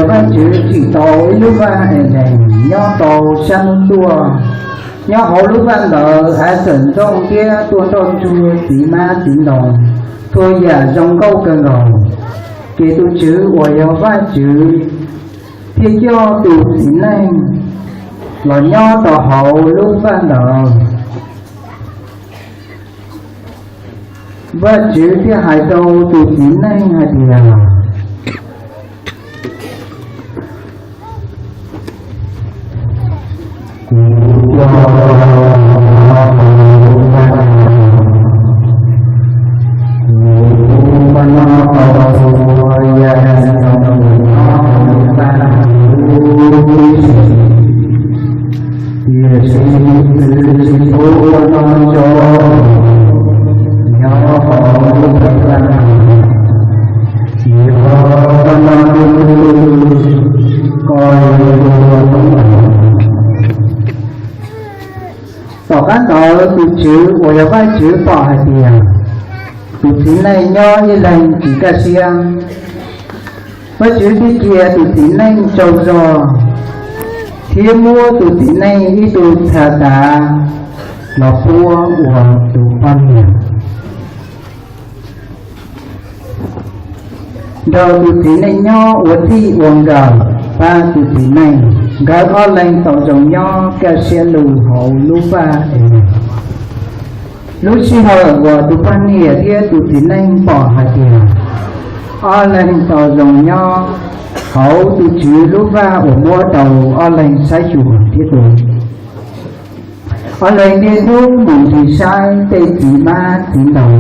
Vajtswv tsim tau ib lub vaj Edees nyob rau sab hnub tuaj. Nyob hauv lub vaj ntawd av txawm ntxooj thiab tuaj nroj ntsuag txiv hmab txiv ntoo, txhua yam zoo nkauj kawg nkaus. Ces tus Tswv uas yog Vajtswv thiaj coj tus txiv neej los nyob rau hauv lub vaj ntawd. Vajtswv thiaj hais rau tus txiv neej hais tias, Tiam sis tus Tswv tsis pub no rau nyob hauv lub vaj, yog no koj yuav ua lub vaj. Tom qab ntawd tus Tswv uas yog Vajtswv pom hais tias tus txiv neej nyob ib leeg tsis kaj siab. Vajtswv thiaj cia tus txiv neej tsaug zog thiab muab tus txiv neej ib tug txha tav los puab ua tus poj niam, nrog tus txiv neej nyob ua txij ua nkawm pab tus txiv neej. Nkawd ob leeg tau zoo nyob kaj siab lug hauv lub vaj es. Lub sij hawm uas tus poj niam thiab tus txiv neej pom hais tias ob leeg tau zoo nyob hauv tus Tswv lub vaj uas muab rau ob leeg saib xyuas thiab tua, ob leeg niaj hnub mus ntsia saib tej txiv hmab txiv ntoo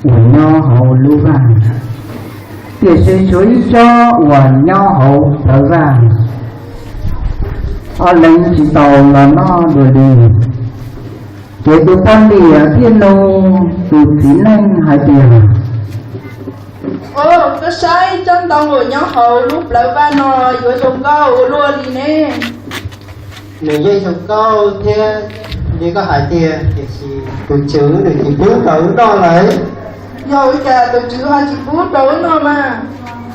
uas nyob hauv lub vaj, tiam sis tshuav ib tsob uas nyob hauv plawv vaj, ob leeg tsis tau los noj dua li. Ces tus poj niam thiaj nug tus txiv neej hais tias, Au, koj saib tsob ntoo uas nyob hauv lub plawv vaj no yuav zoo nkauj ua luaj li ne. Nws yeej zoo nkauj thiab li koj hais tiag, tiam sis tus Tswv nws tsis pub rau wb noj lawm. Yog ua cas tus Tswv ho tsis pub rau wb noj mas?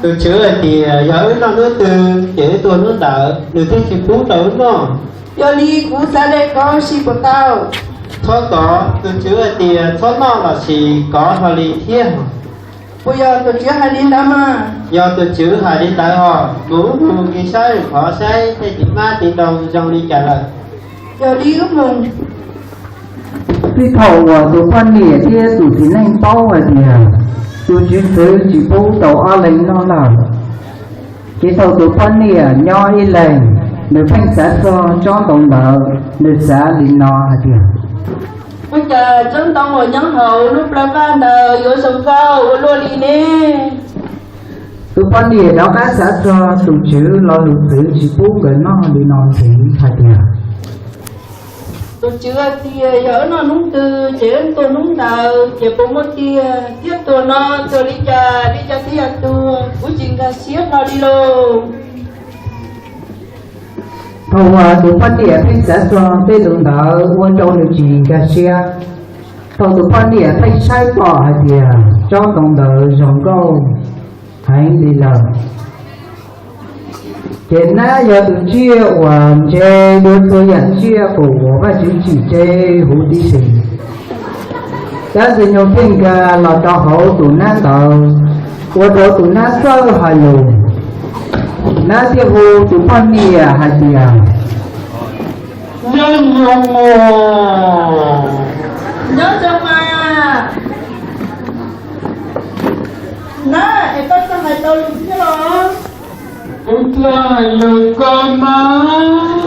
Tus Tswv hais tias yog wb noj hnub twg ces wb tuag hnub ntawd, nws thiaj tsis pub rau wb noj. Yog li kuv xav de kov ua si puas tau? Txhob kov, tus Tswv hais tias txhob noj los sis kov hlo li thiab. Puas yog tus Tswv hais li ntawd mas? Yog tus Tswv hais li ntawd os, mus wb mus ntsia saib qhov saib tej txiv hmab txiv ntoo zoo li cas lawm. Yog li wb mus. Txij thaum uas tus poj niam thiab tus txiv neej paub hais tias tus Tswv txwv tsis pub rau ob leeg noj lawm, ces thaum tus poj niam nyob ib leeg, nws pheej xav txog tsob ntoo ntawd, nws xav li no hais tias, Ua cas tsob ntoo uas nyob hauv lub plawv vaj ntawd yuav zoo nkauj ua luaj li ne? Tus poj niam rov qab xav txog tus Tswv lo lus txwv tsis pub nkawd noj li no ntxiv hais tias, Tus Tswv hais tias yog wb noj hnub twg ces wb tuag hnub ntawd, ces puas muaj tiag thiab tuag no tuag li cas li cas thiaj yog tuag, kuv tsis nkag siab hlo li lauj. Thaum uas tus poj niam pheej xav txog tej lus ntawd ua rau nws tsis nkag siab, thaum tus poj niam pheej saib pom hais tias tsob ntoo ntawd zoo nkauj heev li lawm, ces nab yog tus tsiaj uas ntse dua txhua yam tsiaj uas Vajtswv tsim tseg huv tib si. Dab ntxwg nyoog thiaj nkag los rau hauv tus nab ntawd, ua rau tus nab txawj hais lus. Nab thiaj hu tus poj niam hais tias, Nyob zoo os. Nyob zoo mas. Nab, es koj txawj hais tau lus thiab los? Kuv txawj hais lus koj mas.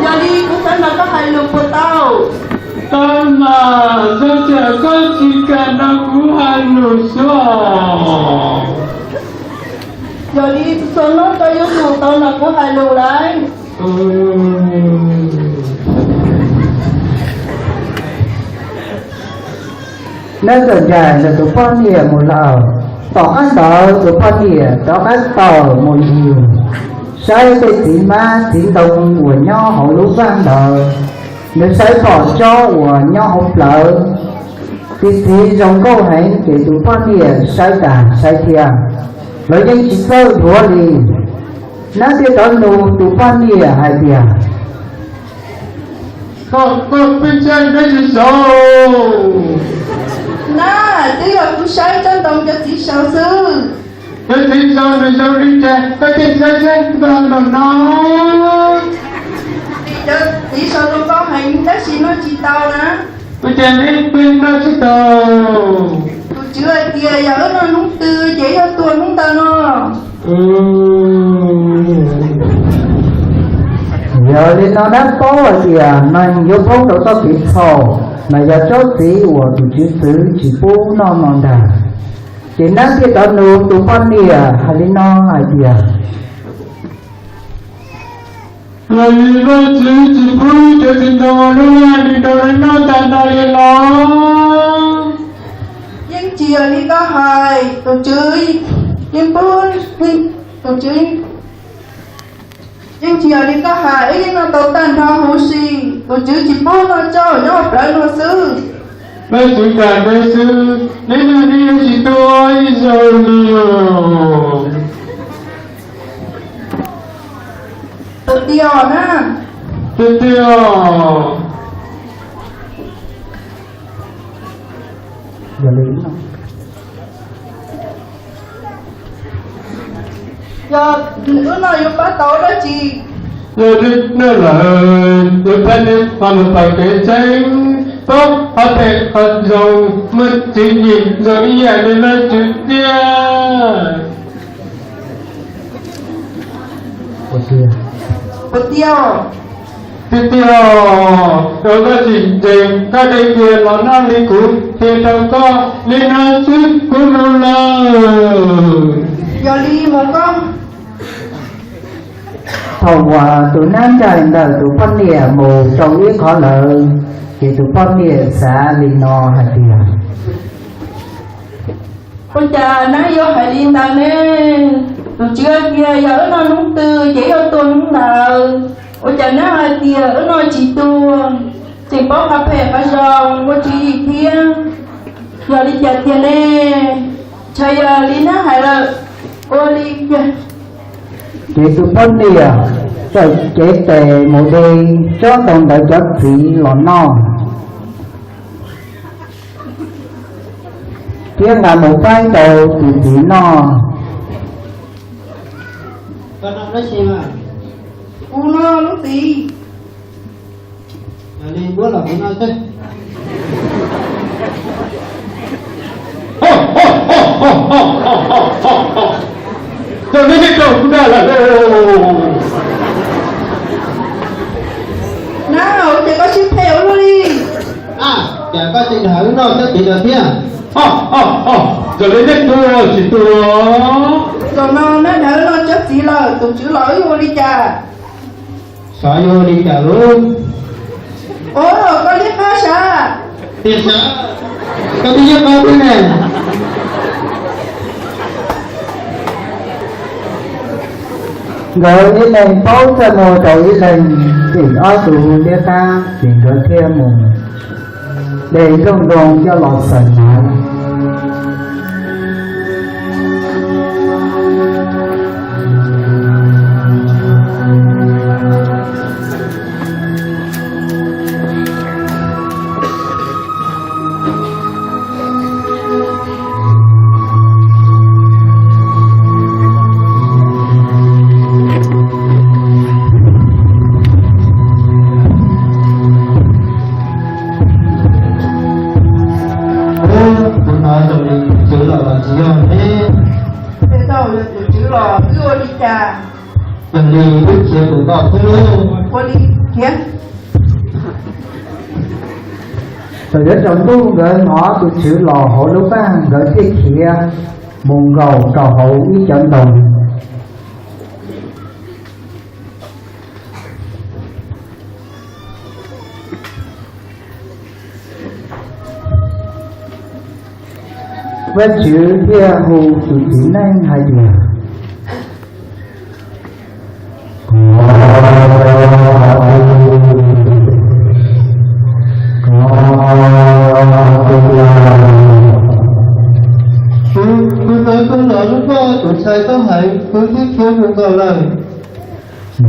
Yog li kuv xav nrog koj hais lus puas tau? Tau mas, tab sis koj tsis kam nrog kuv hais lus xwb os. Yog li txhua hnub koj yuav tsum tau nrog kuv hais lus lauj. Nab txawm ncaim nws tus poj niam mus lawm. Tom qab ntawd tus poj niam rov qab tawm mus yug, saib tej txiv hmab txiv ntoo uas nyob hauv lub vaj ntawd, nws saib pom tsob uas nyob hauv plawv, txi txiv zoo nkauj heev ces tus poj niam saib tas saib thiab, los yeej tsis txawj dhuav li. Nab thiaj rov nug tus poj niam hais tias, koj, koj pheej saib dab tsi saud? Nab, twb yog kuv saib tsob ntoo cov txiv saud xwb. Cov txiv saud nws zoo li cas koj thiaj saib saib npaum no? Vim cov txiv saud zoo nkauj heev tab sis noj tsis tau na. Ua cas neb pheej noj tsis tau? Tus tswv hais tias yog wb noj hnub twg ces yog tuag hnub ntawd no. Yog li no nab paub hais tias neeg yuav poob rau txoj kev txhaum mas yog tsob txiv uas tus tswv txwv tsis pub noj no ntag. Ces nab thiaj rov nug tus poj niam hais li no hais tias, yog li Vajtswv tsis pub cov txiv ntoo lub nag li rau neb noj tag nrho li los? Yeej tsis yog li koj hais, tus tswv yeej pub, tus tswv yeej tsis yog li koj hais, wb yeej noj tau tag nrho huv si. Tus tswv tsis pub noj tsob nyob hauv plawv no xwb. Vajtswv kam neb xwb, neb noj neb yuav tsis tuag ib zaug li os. Tiag tiag na. Tiag tiag. Yog li no, yog wb noj yuav pab tau dab tsi? Yog wb noj lawm yuav pab neb ho mus tau kev tseeb, paub qhov phem qhov zoo, muaj tswv yim zoo ib yam li Vajtswv tiag. Tiag tiag, rau koj tsis ntseeg, koj de kiag los noj li kuv qhia rau koj, li no xwb kuv mus lawm. Yog li mus koj. Thaum uas tus nab ncaim ntawm tus poj niam mus rau ib qho lawm, ces tus poj niam xav li no hais tias, ua cas nab yuav hais li ntawd ne? Tus tswv hais tias yog wb noj hnub twg ces yuav tuag hnub ntawd. Ua cas nab hais tias wb noj tsis tuag, tseem paub qhov phem qhov zoo, muaj tswv yim thiab. Yog li cas tiag ne? Ntshe yog li nab hais lawm. Ua li cas? Ces tus poj niam txawm cev tes mus de tsob ntoo ntawd cov txiv los noj, thiab nqa mus faib rau tus txiv noj. Kuv noj lub txiv. Yog li muab los kuv noj seb. Cov neb yeej raug kuv dag lawm. Nab, ua cas koj siab phem ua luaj li? Cas koj tseem nrog wb noj tsob txiv no thiab? Yog li neb tuag tsis tuag? Zaum no neb nrog wb noj tsob txiv lawm, tus tswv los wb ua li cas? Xyov yuav ua li cas lauj. Ua, koj liab qab sav. Tias sav, koj twb liab qab thiab ne. Nkawd ib leeg paub txaj muag rau ib leeg, ces ob tug liab qab ces nkawd thiaj mus de nplooj ntoo coj los xaws hnav. Kuv hnov zoo li tus tswv los los tsis yog ne. Tej zaum yog tus tswv los wb ua li cas? Yog li wb khiav tus nkoj xwb lauj. Ua li khiav. Thaum yuav tsaus ntuj nkawd hnov tus tswv los hauv lub paj, nkawd thiaj khiav mus nkaum rau hauv ib cov ntoo. Vajtswv thiaj hu tus txiv neej hais tias, kuv tau tuaj los lub koj tus ntxhais koj hais, kuv twb khiav mus nkaum lawm. Rau,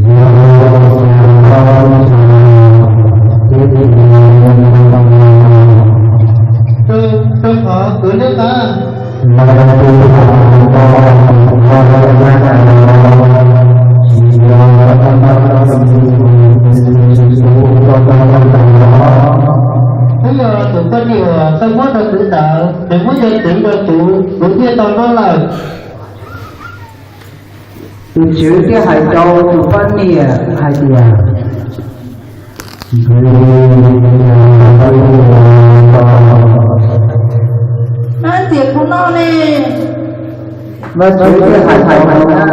rau qhov kwv Liab Qab. Twb yog tus poj niam uas koj muab rau kuv ntawd, nws muab cov txiv rau kuv, kuv thiaj tau noj lawm. Tus tswv thiaj hais rau tus poj niam hais tias, Nab ntxias kuv noj ne. Vajtswv thiaj hais rau nab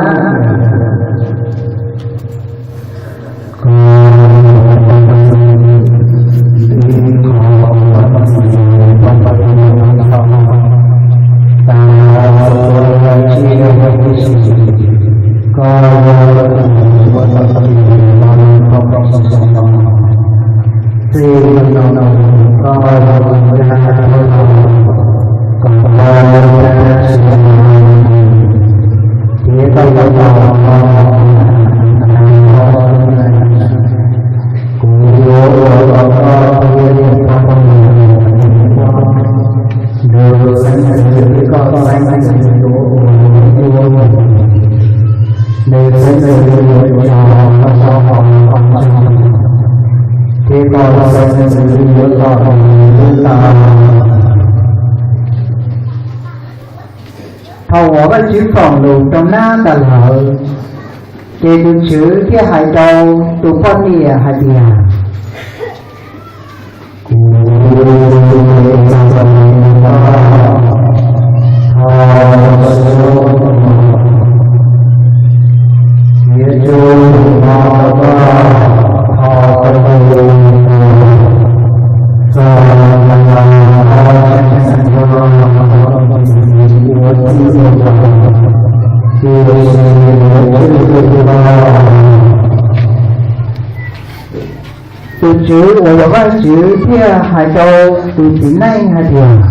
Kuv yuav ua kom koj thiab niam pog koj mus ua neej, nws xeeb ntxwv thiab koj xeeb ntxwv yuav ua ib lub, nws xeeb ntxwv yuav tso koj zaub hauv qhov rooj, thiab koj xeeb ntxwv yuav tom nws lub taub. Thaum uas Vajtswv foom lus rau nab tas lawm, ces tus tswv thiaj hais rau tus poj niam hais tias, Tus tswv uas yog Vajtswv thiaj hais rau tus txiv neej hais tias,